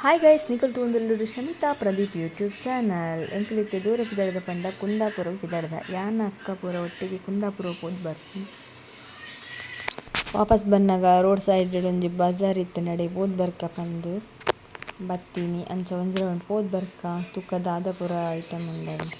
Hi guys, ನಿಕುಲು ತೂವೊಂದುಲ್ಲೆರ್ Shamita Pradeep YouTube channel. ಎಂಕುಲು ಇತ್ತೆ ದೂರ ಪಿದಡ್ದ ಪಂಡ ಕುಂದಾಪುರ ಪಿದಡ್ದ. ಯಾನ್ ಅಕ್ಕ ಪೂರ ಒಟ್ಟಿಗೆ ಕುಂದಾಪುರ ಪೋದು ಬರ್ಪಿ. ವಾಪಸ್ ಬನ್ನಗ ರೋಡ್ ಸೈಡ್ ಒಂಜಿ ಬಜಾರ್ ಇತ್ತ್ಂಡ ಪೋದು ಬರ್ಕ ಪಂದ್ ಬತ್ತೀನಿ. ಅಂಚ ಒಂಜಿ ರೌಂಡ್ ಪೋದು ಬರ್ಕ ತುಕ ದಾದ ಪೂರ ಐಟಮ್ ಉಂಡಂದ್.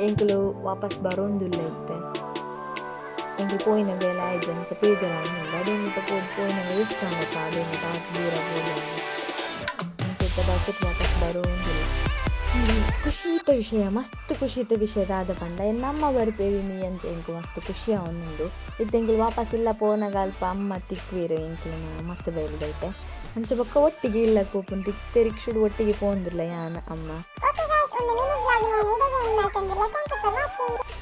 ಎಂಕುಲು ವಾಪಸ್ ಬರೋಂದುಲ್ಲ ಇತ್ತೆ. ಎಂಕುಲು ಪೋಯಿನ ಬೇಲೆ ಆಯ್ತು, ಅಂಚ ಬೇಜಾರಾವೊಂದುಂಡು. ಅಡೆ ಮುಟ್ಟ ಪೋದು ಪೋಯಿನಗ ವೇಸ್ಟ್ ಆಂಡತ್ತ, ಅಡೆ ಮುಟ್ಟ ಆತ್ ದೂರ ಪೋದು. ಅಂಚ ಇತ್ತೆ ಬಸ್ಸುಟ್ ವಾಪಸ್ ಬರೋಂದುಲ್ಲ. ಖುಷಿತ ವಿಷಯ, ಮಸ್ತ್ ಖುಷಿತ ವಿಷಯ ದಾದ ಪಂಡ ಎನ್ನ ಅಮ್ಮ ಬರ್ಪೆರ್ ಇನಿ. ಅಂಚ ಎಂಕ್ ಮಸ್ತ್ ಖುಷಿ ಆವೊಂದುಂಡು. ಇತ್ತೆ ಎಂಕುಲು ವಾಪಸ್ ಇಲ್ಲ ಪೋನಗ ಅಲ್ಪ ಅಮ್ಮ ತಿಕ್ಕುವೆರ್ ಎಂಕ್ಲೆನ ಮಸ್ತ್ ಬೈಲ್ದೈತೆ. ಅಂಚ ಬೊಕ್ಕ ಒಟ್ಟಿಗೆ ಇಲ್ಲಗ್ ಪೋಪುಂಡು. ಇತ್ತೆ ರಿಕ್ಷಡ್ ಒಟ್ಟಿಗೆ ಪೋವೊಂದುಲ್ಲ ಯಾನ್ ಅಮ್ಮ. ಓಕೆ ಗೈಸ್, ಒಂದು ಮಿನಿ ವ್ಲಾಗ್ ನಾನು ಇಡೆಗೆ and ಮಾಡ್ತೊಂದುಲ್ಲೆ. Thank you for watching.